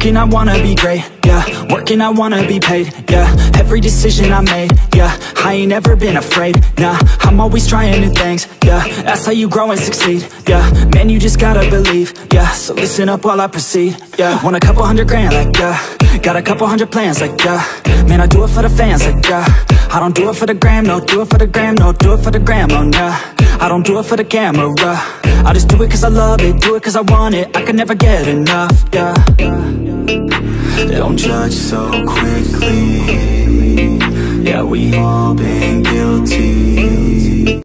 Working, I wanna be great, yeah. Working, I wanna be paid, yeah. Every decision I made, yeah. I ain't ever been afraid, nah. I'm always trying new things, yeah. That's how you grow and succeed, yeah. Man, you just gotta believe, yeah. So listen up while I proceed, yeah. Want a couple $100 grand, like, yeah. Got a couple hundred plans, like, yeah. Man, I do it for the fans, like, yeah. I don't do it for the gram, no. Do it for the gram, no. Do it for the gram, oh, nah. I don't do it for the camera. I just do it cause I love it, do it cause I want it. I can never get enough, yeah. Don't judge so quickly. Yeah, we all been guilty.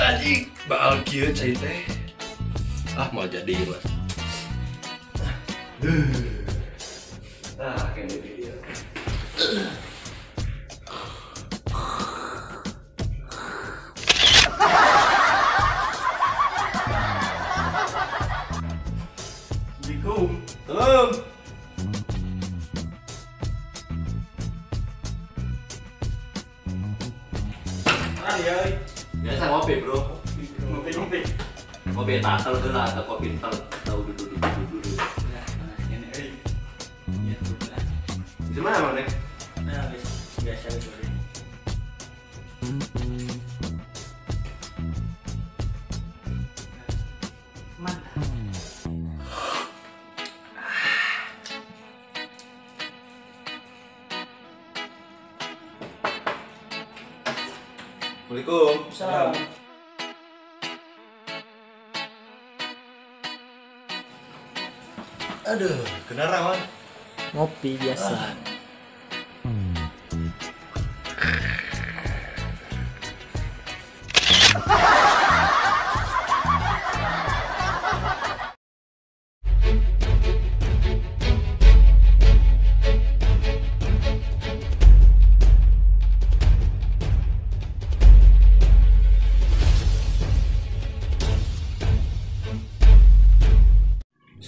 Anjing, bakal kieu cai teh. Ah, mau jadi mah. Ah, kayaknya dia. Assalamualaikum. Salam. Ya. Biasa ngopi, bro. Ngopi. Ngopi tatel heula atau kopi tel tahu dulu. Ya, ini euy. Ya, udah. Gimana, Mang? Nah, biasa gitu. Mantap. Assalamualaikum. Salam. Aduh, kenara, Man. Ngopi biasa.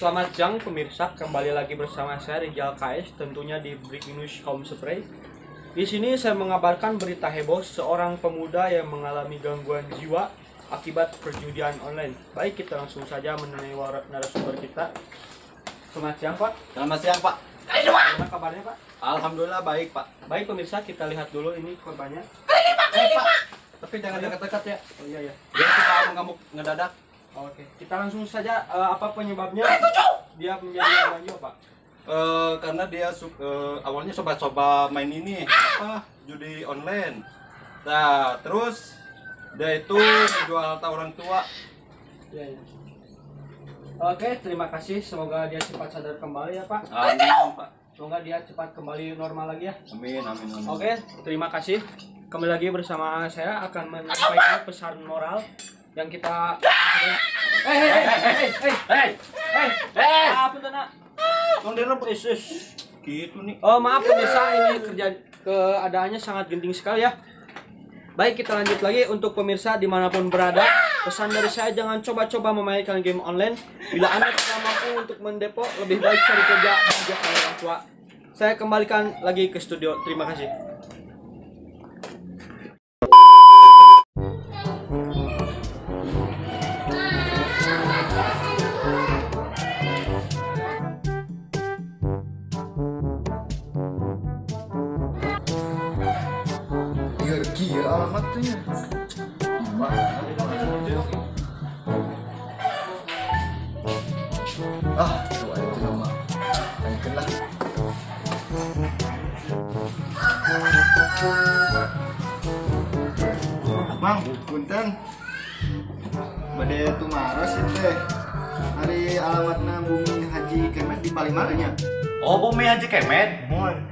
Selamat siang pemirsa, kembali lagi bersama saya Rijal KS tentunya di Breaking News Home Spray. Di sini saya mengabarkan berita heboh seorang pemuda yang mengalami gangguan jiwa akibat perjudian online. Baik, kita langsung saja mengenai narasumber kita. Selamat siang, Pak. Selamat siang, Pak. Gimana kabarnya, Pak? Alhamdulillah baik, Pak. Baik pemirsa, kita lihat dulu ini korbannya. Pak. Tapi jangan dekat-dekat ya. Oh iya ya. Dia suka mengamuk ngedadak. Oke, kita langsung saja apa penyebabnya dia menjadi gangguan jiwa, Pak? Karena dia awalnya coba-coba main ini apa judi online. Nah, terus dia itu menjual harta orang tua. Ya, ya. Oke, terima kasih. Semoga dia cepat sadar kembali ya, Pak. Amin, Pak. Semoga dia cepat kembali normal lagi ya. Amin, amin, amin. Oke, terima kasih. Kembali lagi bersama saya akan menyampaikan pesan moral yang kita Hei, apa tuh, Nak? Tong direbut. Gitu nih. Oh, maaf pemirsa, ini kerja keadaannya sangat genting sekali ya. Baik, kita lanjut lagi untuk pemirsa dimanapun berada. Pesan dari saya, jangan coba-coba memainkan game online. Bila Anda tidak mampu untuk mendepo, lebih baik cari kerja bahagiakan orang tua. Saya kembalikan lagi ke studio. Terima kasih. Iya, alamat tuh ya. Ah, tuh ada nama. Tanyakan lah. Mang, punten. Bade tumaros ieu teh. Ari alamatna Bumi Haji Kemet di Palimanan nya. Oh, Bumi Haji Kemet? Mohon.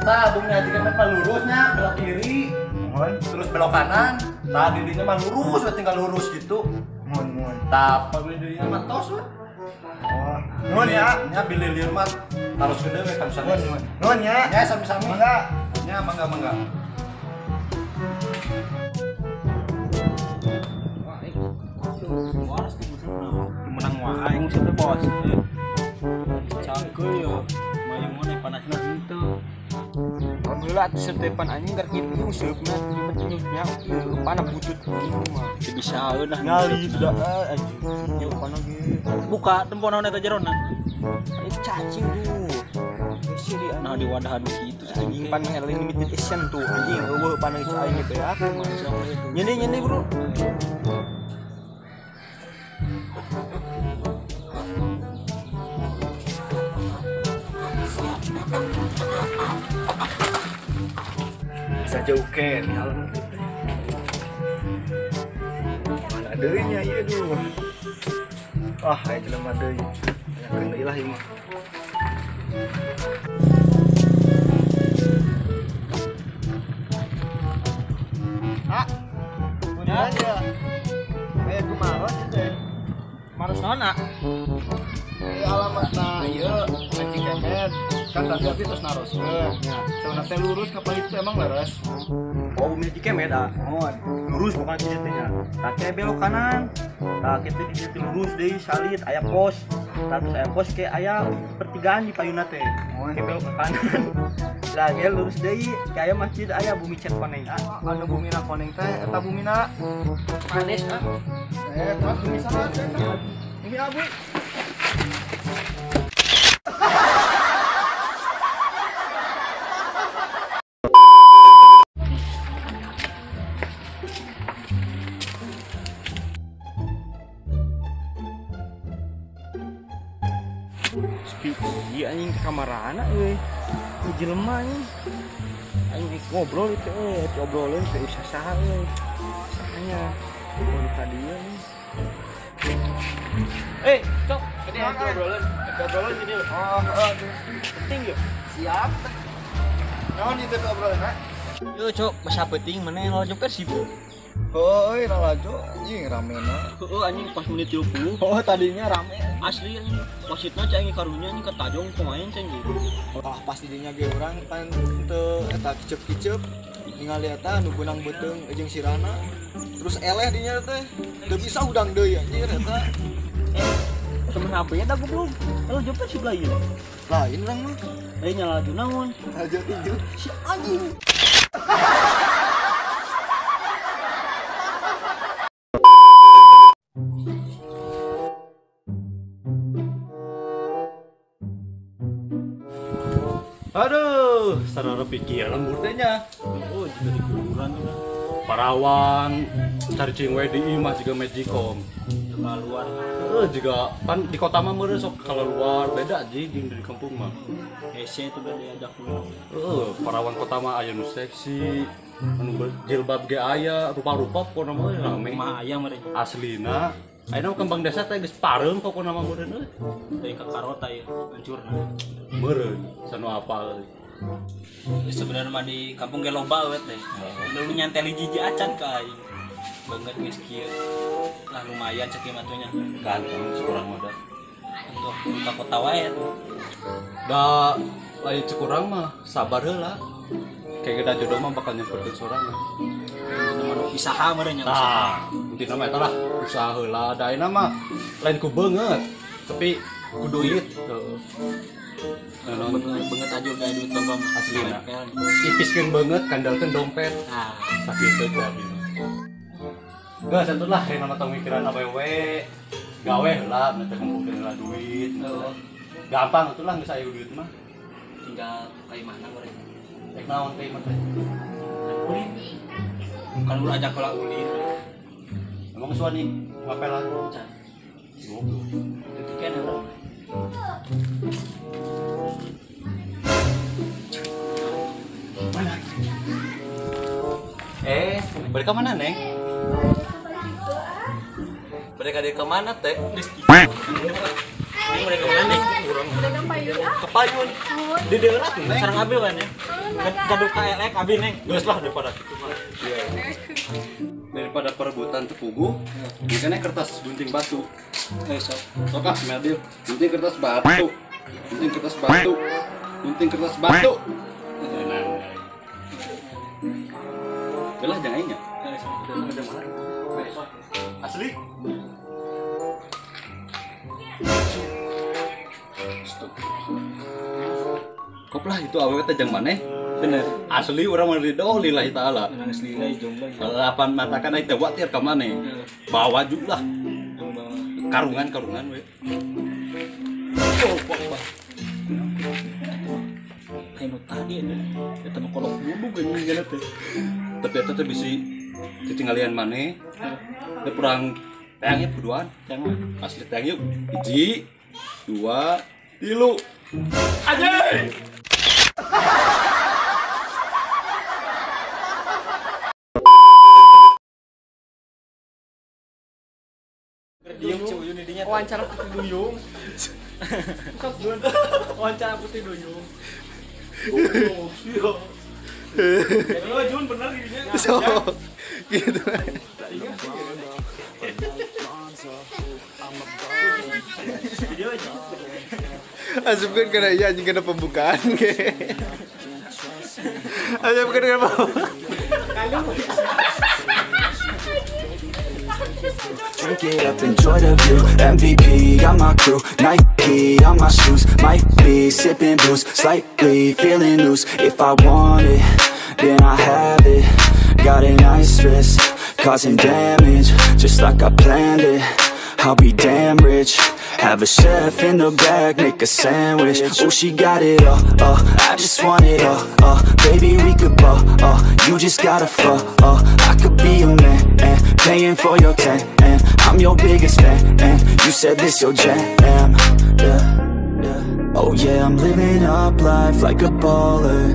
Tah, Bumi Haji Kemet mah lurusnya belok kiri. Mohon. Terus belok kanan. Tah, dirinya mah lurus, we tinggal lurus gitu. Mohon, mohon. Tah, pabili dirinya mah tos we. Oh, nuhun ya. Nya bilih lieur mah tarus gede we kan sanes. Nuhun, nuhun ya. Nya sami-sami. Mangga. Nya mangga mangga. Menang wae aing teh bos. Cangkeul yo. Mayung mana panasna henteu. Alhamdulillah atuh setepan anjing keur kitu useupna dipentingnya pana butut anjing mah. Teu bisa eunah ngali sudah anjing. Yo pana ge. Buka tempo naon eta jerona. Ini cacing tuh. Nah di wadahan kitu anjing pan limited edition tuh anjing eueuh pana aing gitu ya. Nyeni-nyeni bro. Bisa jauh ken alamat mana deui nya ieu duh. Ah, aya jelema deui. Tanyakeun deui lah ieu mah. Ah, punten ya. Aya kumaros ieu teh. Maros naon, ah? Ieu alamatna ieu Haji Kemet. Kan tadi abi terus naroskeun. Sauna teh lurus ka itu emang leres. Oh, Bumi Haji Kemet ah. Mohon. Lurus bukan di dieu nya. Tah ke belok kanan. Tah kitu di dieu lurus deui salit aya pos. Tah terus aya pos ke aya pertigaan di payuna teh. Ke belok ke kanan. Lah ge lurus deui ke aya masjid aya Bumi Cet Koneng. Anu bumina koneng teh eta bumina Panes ah. Eh, terus bumi saha teh? Bumi abu. Sepi anjing ke kamarana euy. Jelema anjing. Aing ngobrol itu euy, obrolin teh usah saha euy. Sahanya mun ka dieu anjing. Eh, cok, ini obrolan. Obrolan ini. Oh, heeh. Penting yuk. Siap. Naon ieu teh obrolan, ha? Yo, cok, masa penting mana yang lalajo Persib? Heuh, euy lalajo anjing ramena. Heuh anjing pas menit 30. Oh, tadinya rame. Asli anjing. Wasitna cai aing karunya anjing ketajong pemain cai gitu. Wah, pas didinya ge urang pan teu eta kicep-kicep ningali eta nu beunang beuteung jeung sirana. Terus eleh dinya teh. Teu bisa udang deui anjir eta. Temen HP nya dah goblok. Lalajo Persib lain. Lain urang mah. Lain lalajo naon? Lalajo tinju. Si anjing. Aduh, sarana pikir lembur teh nya. Oh, juga di kuburan tuh. Parawan cari cing we di imah juga magicom. Keluar. Juga pan di kota mah meureun sok keluar beda ji jeung di kampung mah. Hese itu udah diajak dulu. Parawan kota mah aya nu seksi, anu jilbab ge aya, rupa-rupa pokona mah rame. Mah aya meureun. Aslina ayeuna kembang desa teh geus pareum pokona mah meureun euy. Teh ka karota ieu hancurna. Meureun sanu apal. Sebenarnya mah di kampung ge loba we teh. Lu nyantel hiji acan ka aing. Banget geus kieu. Lah lumayan cek mah nya. Ganteng sekurang mah da. Untuk ka kota wae tuh. Da lain cekurang mah sabar heula. Kayak geda jodoh mah bakal nyemperkeun sorangan. Usaha meureun nya usaha. Intina mah eta lah usaha heula. Da ayeuna mah lain ku beungeut, tapi ku duit. Heeh. Beungeut aja gaya duit loba mah aslina. Ipiskeun beungeut kandalkeun dompet. Nah, sakitu teh abi. Geus atuh lah ayeuna mah tong mikiran awewe. Gawe heula meh teh ngumpulkeun heula duit. Gampang atuh lah geus aya duit mah. Tinggal ka imahna meureun. Rek naon teh imah teh? Ulin. Bukan lu ajak heula ulin. Emang suani ngapelan? Can. Goblok. Itu kan heula. Mana? Mereka mana, Neng? Mereka di kemana teh? Ini mereka mana nih? Mereka payun. Ke payun. Di daerah tuh, Neng. Sareng abi kan ya? Kadu KLX abi, Neng. Geus lah daripada kitu mah. Daripada perebutan tepugu, makanya kertas gunting batu. Sok. Sok ah, medil. Gunting kertas batu. Gunting kertas batu. Gunting kertas batu. Belah jangan aing nya. Asli. Stop. Koplah itu awewe teh jang maneh. Bener. Asli urang mah ridho lillahi taala. Urang asli lillahi jomblo. Lapan matakan aing teh watir ka maneh. Bawa juga lah. Karungan-karungan we. Oh, pokok. Ayo tadi ini, eta mah kolok bubuk anjing geuna teh. Tapi eta teh bisi ketinggalian maneh. Teh kurang teang ya buduan. Teang mah. Asli teang yuk. 1, 2, 3. Anjing. Diem si Uyun dinya. Wawancara Putri Duyung. Sok Jun. Wawancara Putri Duyung. Goblok. Oh, Jun bener dirinya. So, gitu. Asupkan karena iya anjing kena pembukaan ge. Asupkan karena pembukaan. Drink it up, enjoy the view. MVP on my crew, Nike on my shoes. Might be sipping booze, slightly feeling loose. If I want it, then I have it. Got a nice wrist, causing damage, just like I planned it. I'll be damn rich. Have a chef in the back, make a sandwich. Oh, she got it all, I just want it all, baby, we could ball, you just gotta fall, I could be a man, and paying for your tan, and I'm your biggest fan, and you said this your jam, yeah, yeah. Oh yeah, I'm living up life like a baller.